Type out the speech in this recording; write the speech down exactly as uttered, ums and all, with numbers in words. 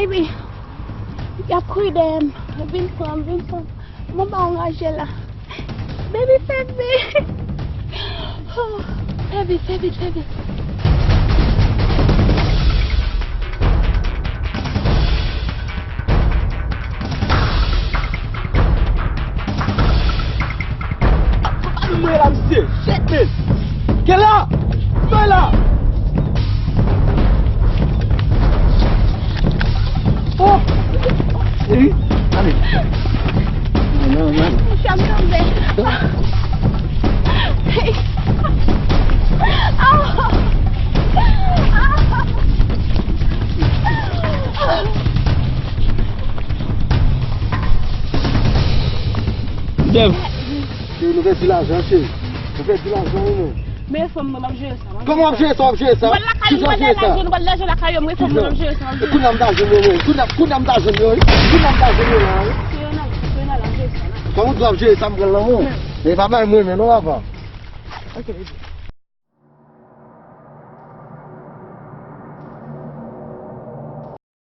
Wi. Y ap kouri dèyè m. Vin pran m, vin pran m. Mwen ba w ranje la. Baby, fè vit. Oh, fè vit, fè vit, fè vit. Mwen la, misye. Shit, man. Kela! Mwen la! Oh! Cheri, ale. Non, non. Cham tonbe. Dev. Cheri, nou pèdi lajan, cheri. Nou pèdi lajan, wi, men. Men fanm nan, m ap jere sa. Kòman w ap jere sa, w ap jere sa? Mwen lakay, mwen lakay, mwen lakay, mwen lakay, mwen lakay. Kounya m ta jwenn yo, wi. Kounya, kounya m ta jwenn yo, wi. Kounya m ta jwenn yo la, wi. Kòman w ap jere sa, m pran l nan men w? E pa bay mwen, men non, papa. Ok, baby.